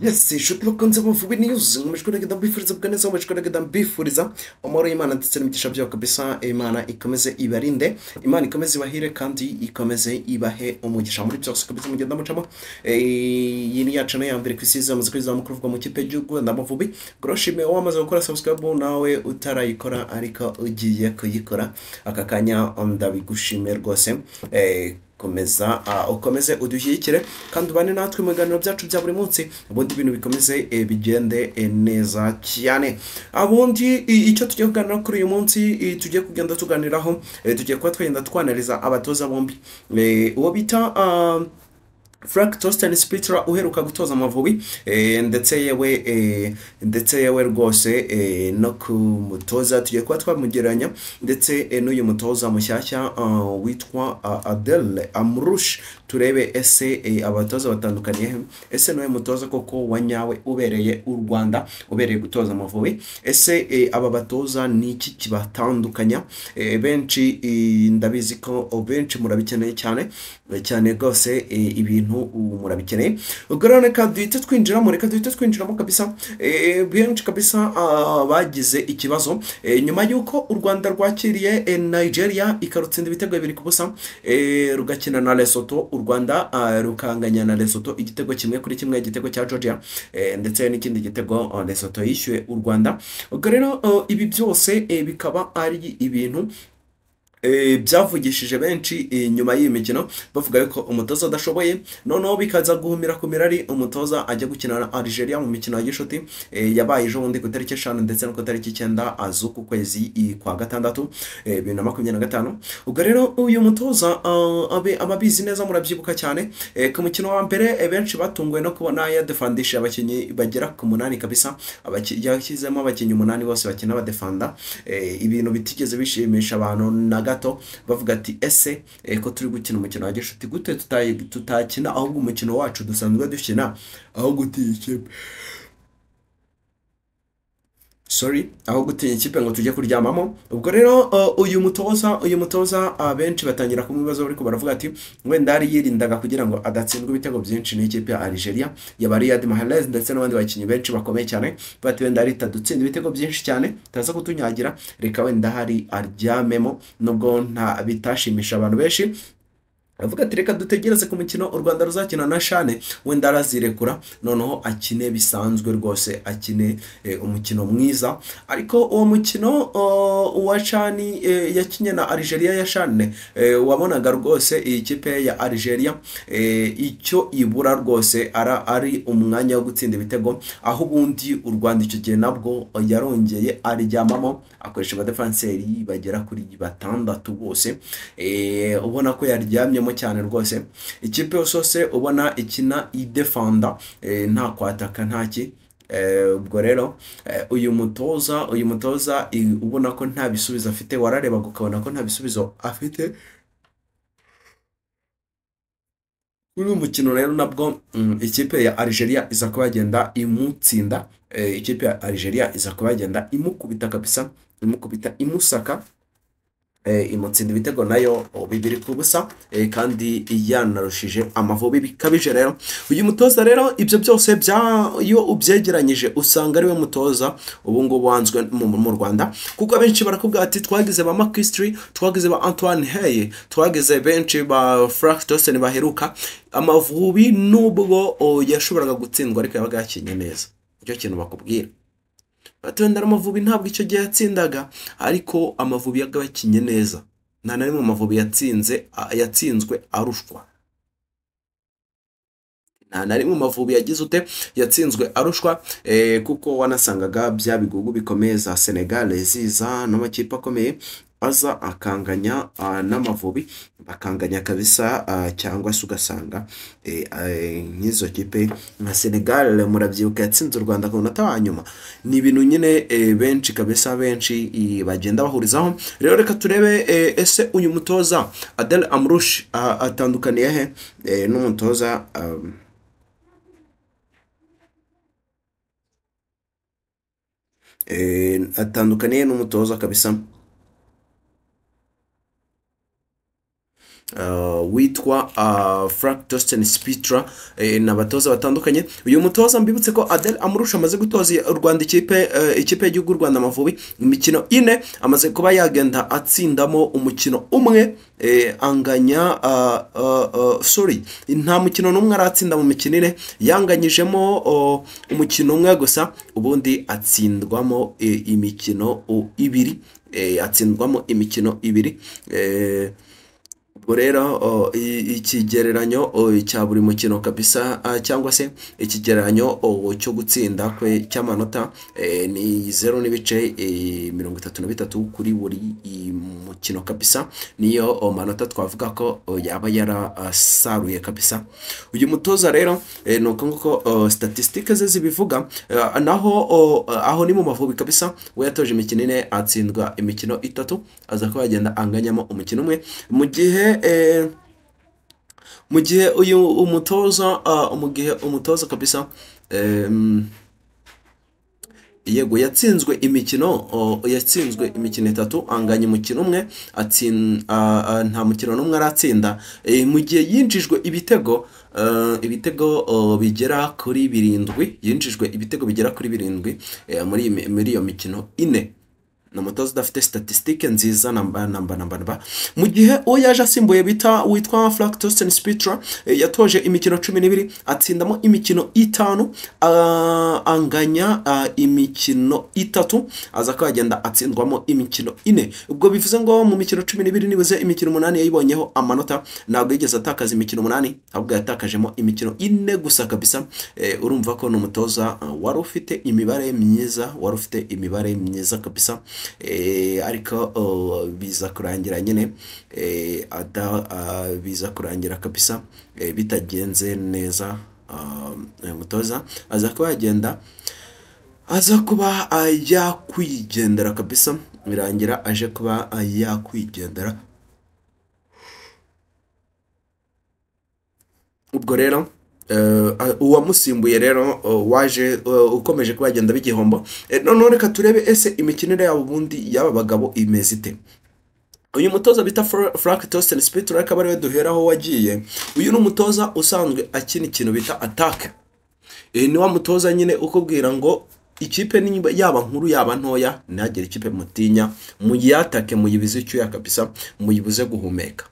Yes, inshuti bakunze Amavubi News, nkomeje kugenda mbifuriza bwa neza, nkomeje kugenda mbifuriza amahoro y'Imana ndetse n'imigisha byayo kabisa. Imana ikomeze ibarinde, Imana ikomeze ibahire kandi ikomeze ibahe umugisha muri byose kabisa mugenda mucamo. Iyi ni yacu ya mbere ku isi yamaze kwizamuka kuvuga mu kipe y'igihugu Amavubi. Groshime wamaze gukora subscribe, nawe utarayikora ariko ugiye kuyikora aka kanya ndabigushimiye rwose. Komeza ukomeze udushyigikire kandi ubane natwe mu biganiro byacu bya buri munsi, ubundi ibintu bikomeze bigende neza cyane. Ubundi icyo tugiye kuganira kuri uyu munsi, tugiye kugenda tuganiraho, tugiye kuba twagenda twanariza abatoza bombi, uwo bita Frank Torsten Spittler uheruka gutoza Amavubi, ndetse yewe rwose no kumutoza tugiye kuba twamugereranya ndetse n'uyu mutoza mushyashya witwa Adel Amrouche. Turebe ese abatoza batandukaniye, ese n'uyu mutoza koko wa nyawe ubereye u Rwanda, ubereye gutoza Amavubi, ese aba batoza ni iki kibatandukanya? Benshi ndabizi ko benshi murabikeneye cyane cyane rwose, ibintu murabikeneye. Ubwo rero reka duhite twinjiramo, reka duhite twinjiramo kabisa. Benshi kabisa bagize ikibazo nyuma y'uko u Rwanda rwakiriye Nigeria ikarutsinda ibitego 2-0, rugakina na Lesotho, u Rwanda rukanganya na Lesotho igitego 1-1, igitego cya Georgia, ndetse n'ikindi gitego Lesotho yishyuye u Rwanda. Ubwo rero ibi byose bikaba ari ibintu byavugishije benshi nyuma y'iyi mikino, bavuga ko umutoza adashoboye. Noneho bikaza guhumira ku mirari, umutoza ajya gukina na Algeria mu mikino ya gishuti yabaye ejo bundi ku itariki 5 ndetse no ku itariki 9 z'uku kwezi kwa gatandatu 2025. Ubwo rero uyu mutoza ababizi neza murabyibuka cyane, ku mukino wa mbere benshi batunguwe no kubona yadefandisha abakinnyi bagera ku 8 kabisa, yashyizemo abakinnyi 8 bose bakina badefanda, ibintu bitigeze bishimisha abantu na gato. Bavuga ati ese ko turi gukina umukino wa gishuti gute tutakina ahubwo umukino wacu dusanzwe dukina, aho gutinya ikipe, sorry, aho gutinya ikipe ngo tujye kuryamamo. Ubwo rero uyu mutoza benshi batangira kumwibaza, ariko baravuga ati wenda yari yirindaga kugira ngo adatsindwa ibitego byinshi n'ikipe ya Algeria ya Riyad Mahrez ndetse n'abandi bakinnyi benshi bakomeye cyane, bati wenda ari tadutsinda ibitego byinshi cyane taza kutunyagira, reka wenda hari aryamemo, nubwo nta bitashimisha abantu benshi. Avuga ati reka dutegereze ku mukino u Rwanda ruzakina na Shane, wenda arazirekura noneho akine bisanzwe rwose, akine umukino mwiza. Ariko uwo mukino wa Shani yakinye na Algeria ya Shane, wabonaga rwose iyi kipe ya Algeria icyo ibura rwose ari umwanya wo gutsinda ibitego, aho ubundi u Rwanda icyo gihe nabwo yarongeye aryamamo, akoresha abadefanseri bagera kuri 6 bose, ubona ko yaryamye cyane rwose. Ikipe yose ubona ikina idefanda, nta kwataka ntaki. Ubwo rero uyu mutoza ubona ko nta bisubizo afite, warareba ukabona ko nta bisubizo afite kuri uyu mukino. Rero nabwo ikipe ya Algeria iza kuba yagenda imutsinda, ikipe ya Algeria iza kuba yagenda imukubita kabisa, imukubita imusaka, imutsinda ibitego nayo 2-0, kandi yanarushije Amavubi bikabije. Rero uyu mutoza rero ibyo byose iyo ubyegeranyije usanga ariwe mutoza ubu ngubu wanzwe mu Rwanda, kuko abenshi barakubwira ati twagize ba McKinstry, twagize ba Antoine Hey, twagize benshi ba Frank Torsten baheruka Amavubi, nubwo yashoboraga gutsindwa ariko yabaga yakinye neza. Icyo kintu bakubwira batenda Amavubi ntabwo icyo gihe yatsindaga, ariko Amavubi yagabakinye neza, nta na rimwe Amavubi yatsinzwe arushwa, nta na rimwe Amavubi yagize ute yatsinzwe arushwa, kuko wanasangaga bya bigugu bikomeye za Senegal ziza n'amakipe akomeye aza akanganya n'Amavubi, bakanganya kabisa, cyangwa se ugasanga nk'izo kipe nka Senegal murabyibuka yatsinze u Rwanda ku munota wa nyuma. Ni ibintu nyine benshi kabisa benshi bagenda bahurizaho. Rero reka turebe ese uyu mutoza Adel Amrouche atandukaniye he n'umutoza atandukaniye n'umutoza kabisa witwa Frank Torsten Spittler. Ni abatoza batandukanye. Uyu mutoza, mbibutse ko Adel Amrouche amaze gutoza u Rwanda, ikipe y'igihugu y'u Rwanda Amavubi, imikino 4, amaze kuba yagenda atsindamo umukino umwe, anganya, sorry, nta mukino n'umwe aratsinda mu mikino 4, yanganyijemo umukino umwe gusa, ubundi atsindwamo imikino 2, atsindwamo imikino 2. Ubwo rero ikigereranyo cya buri mukino kabisa, cyangwa se ikigereranyo cyo gutsinda kwe cy'amanota, ni 0.33 kuri buri mukino kabisa. Niyo manota twavuga ko yaba yarasaruye kabisa uyu mutoza. Rero ni uko nguko statistique ze zibivuga. Naho aho ni mu Mavubi kabisa, we yatoje imikino 4, atsindwa imikino 3, aza kuba yagenda anganyamo umukino umwe. Mu gihe uyu umutoza, mu gihe umutoza kabisa, yego, yatsinzwe imikino 3, anganya umukino umwe, nta mukino n'umwe aratsinda. Mu gihe yinjijwe ibitego bigera kuri 7, yinjijwe ibitego bigera kuri 7 muri iyo mikino 4. Ni umutoza udafite statistique nziza namba namba namba namba. Mu gihe uwo yaje asimbuye bita witwa Frank Torsten Spittler, yatoje imikino 12, atsindamo imikino 5, anganya imikino 3, aza ko yagenda atsindwamo imikino 4. Ubwo bivuze ngo mu mikino 12 nibuze imikino 8 yayibonyeho amanota. Ntabwo yigeze atakaza imikino 8, ahubwo yatakajemo imikino 4 gusa kabisa. Urumva ko ni umutoza wari ufite imibare myiza, wari ufite imibare myiza kabisa. Ariko biza kurangira nyine biza kurangira kabisa bitagenze neza. Umutoza aza kuba yagenda, aza kuba yakwigendera kabisa, birangira aje kuba yakwigendera. Ubwo rero uwamusimbuye rero waje ukomeje kuba yagenda b'igihombo. Noneho reka turebe ese imikinire yabo ubundi y'aba bagabo imeze ite. Uyu mutoza bita Frank Torsten Spittler akaba ariwe duheraho wagiye. Uyu ni umutoza usanzwe akina ikintu bita attack. Ni wa mutoza nyine ukubwira ngo ikipe niba yaba nkuru yaba ntoya, ntihagire ikipe mutinya, muyatake, muyibize icyuya kabisa, muyibuze guhumeka.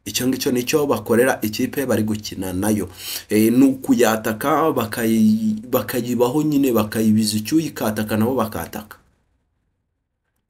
Icyo ngicyo nicyo bakorera ikipe bari gukina nayo, ni ukuyataka, bakayibaho nyine, bakayibiza icyuya, ikataka nabo bakataka.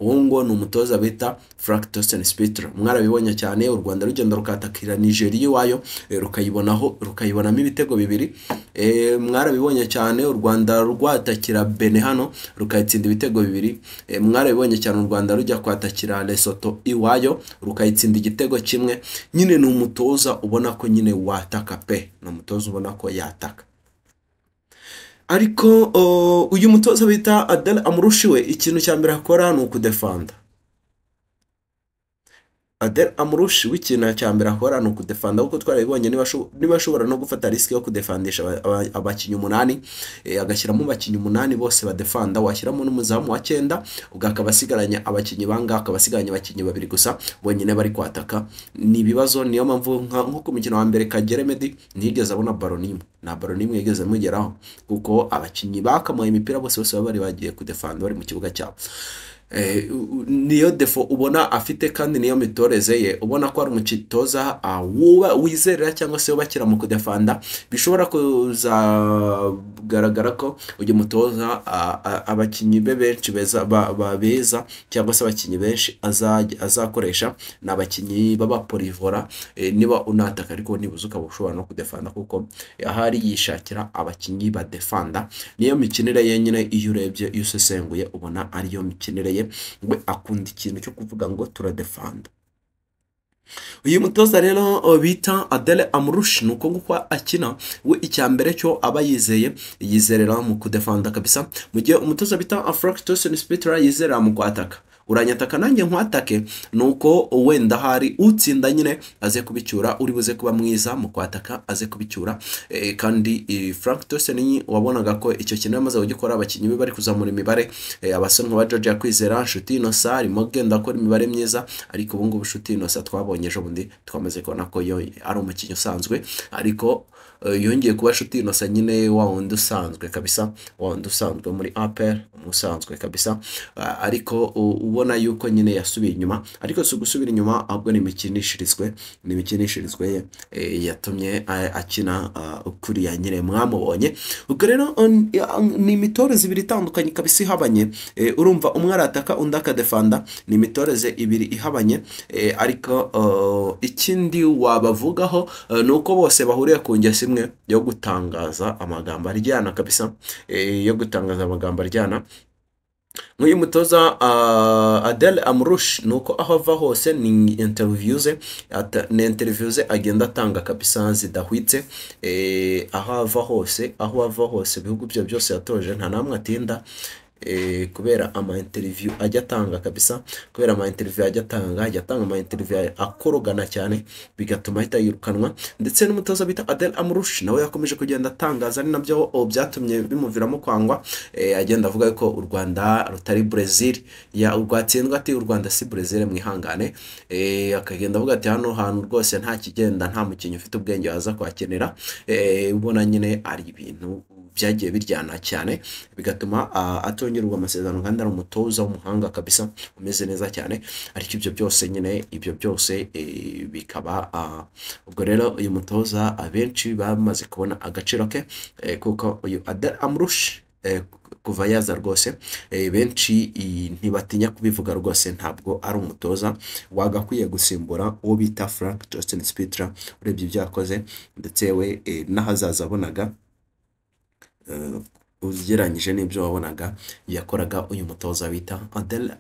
Uwo ngo ni umutoza bita Frank Torsten Spittler. Mwarabibonye cyane u Rwanda rugenda rukatakira Nigeria iwayo, rukayibonaho, rukayibonamo ibitego 2. Mwarabibonye cyane u Rwanda rwatakira Benin hano, rukayitsinda ibitego 2. Mwarabibonye cyane u Rwanda rujya kwatakira Lesotho iwayo, rukayitsinda igitego 1. Nyine ni umutoza ubona ko nyine wataka pe, ni umutoza ubona ko yataka. Ariko uyu mutoza bita Adel Amrouche, we ikintu cya mbere akora ni ukudefanda. Adel Amrouche w'ikintu cya mbere akora ni ukudefanda, kuko twarabibonye niba ashobora no gufata risque yo kudefandisha abakinnyi 8, agashyiramo abakinnyi 8 bose badefanda, washyiramo n'umuzamu wa 9, ubwo akaba asigaranye abakinnyi bangahe? Akaba asigaranye abakinnyi 2 gusa bonyine bari kwataka. Ni ibibazo. Niyo mpamvu nko ku mukino wa mbere Kagere Meddie ntiyigeze abona ballon n'imwe, nta ballon n'imwe yigeze amugeraho, kuko abakinnyi bakamuhaye imipira bose bose baba bari bagiye kudefanda, bari mu kibuga cyabo. Niyo défaut ubona afite, kandi niyo mitoreze ye, ubona ko ari umutoza wizerera cyangwa se wubakira mu kudefanda. Bishobora kuzagaragara ko uyu mutoza abakinnyi be benshi beza beza cyangwa se abakinnyi benshi azakoresha ni abakinnyi b'abapolyvalent. Niba unataka ariko nibuze ukaba ushobora no kudefanda, kuko ahari yishakira abakinnyi badefanda. Niyo mikinire ye nyine. Iyo urebye, iyo usesenguye, ubona ariyo mikinire ye. We akunda ikintu cyo kuvuga ngo turadefanda. Uyu mutoza rero bita Adel Amrouche ni uko nguko akina. We icya mbere cyo aba yizeye, yizerera mu kudefanda kabisa, mu gihe umutoza bita Frank Torsten Spittler yizerera mu kwataka. Uranyataka nanjye nkwatake, nuko wenda hari utsinda nyine aze kubicyura, uri buze kuba mwiza mu kwataka aze kubicyura. Kandi Frank Torsten wabonaga ko icyo kintu yamaze kugikora, abakinnyi be bari kuzamura imibare, abasore nka George Kwizera, Nshuti Innocent arimo agenda akora imibare myiza, ariko ubu ngubu Nshuti Innocent twabonye ejo bundi twamaze kubona ko yo ari umukinnyi usanzwe, ariko yongeye kuba Nshuti Innocent nyine wa wundi usanzwe kabisa, wa wundi usanzwe muri APR, umusanzwe kabisa, ariko ubona yuko nyine yasubiye inyuma, ariko si gusubira inyuma ahubwo ni imikinishirizwe ye yatumye akina kuriya nyine mwamubonye. Ubwo rero ni imitoreze ibiri itandukanye kabisa ihabanye, urumva umwe arataka undi akadefanda, ni imitoreze ibiri ihabanye, ariko ikindi wabavugaho ni uko bose bahuriye ku ngeso imwe yo gutangaza amagambo aryana kabisa, yo gutangaza amagambo aryana. Nk'uyu mutoza Adel Amrouche nuko aho ava hose ni interview ze, ni interview ze agenda atanga kabisa zidahwitse, aho ava hose, aho ava hose ibihugu bye byose yatoje nta namwe atinda, kubera ama interview ajya atanga kabisa, kubera ama interview ajya atanga, ajya atanga ama interview akorogana cyane bigatuma ahita yirukanwa. Ndetse n'umutoza bita Adel Amrouche nawe yakomeje kugenda atangaza, ari nabyo byatumye bimuviramo kwangwa, agenda avuga ko u Rwanda rutari Brazil, ya rwatsindwa ati u Rwanda si Brazil mwihangane, akagenda avuga ati hano hantu rwose nta kigenda, nta mukinnyi ufite ubwenge waza kwakenera, ubona nyine ari ibintu byagiye biryana cyane bigatuma atongerwa amasezerano, kandi ari umutoza w'umuhanga kabisa umeze neza cyane, ariko ibyo byose nyine ibyo byose bikaba ubwo rero uyu mutoza abenshi bamaze kubona agaciro ke, kuko uyu Adel Amrouche kuva yaza rwose benshi ntibatinya kubivuga rwose, ntabwo ari umutoza wagakwiye gusimbura uwo bita Frank Torsten Spittler, urebye ibyo yakoze ndetse we n'ahazaza abonaga ugereranyije n'ibyo wabonaga yakoraga uyu mutoza bita Adel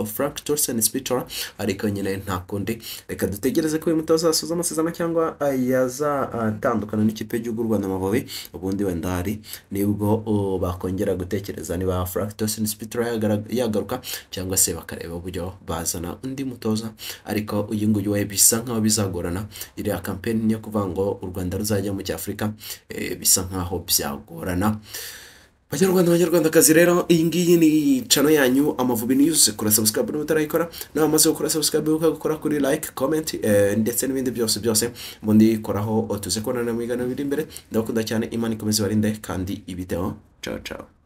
Frank Torsten Spittler, ariko nyine nta kundi, reka dutegereze ko uyu mutoza asoza amasezerano cyangwa yazatandukana n'ikipe y'igihugu Rwanda Amavubi, ubundi wenda hari nibwo bakongera gutekereza niba Frank Torsten Spittler yagaruka cyangwa se bakareba uburyo bazana undi mutoza, ariko uyu nguyu we bisa nkaho bizagorana, iriya campaign yo kuvuga ngo u Rwanda ruzajya mu cy'Afurika bisa nkaho byagorana. Banyarwanda banyarwandakazi rero iyi ngiyi ni channel yanyu Amavubi News, kora subscribe niba utarayikora, nawe amaze gukora subscribe ukagukora kuri like, comment, ndetse n'ibindi byose byose ubundi koraho tuze kubonana mu biganiro biri imbere. Ndabakunda cyane, Imana ikomeze ibarinde kandi ibiteho. Ciao ciao.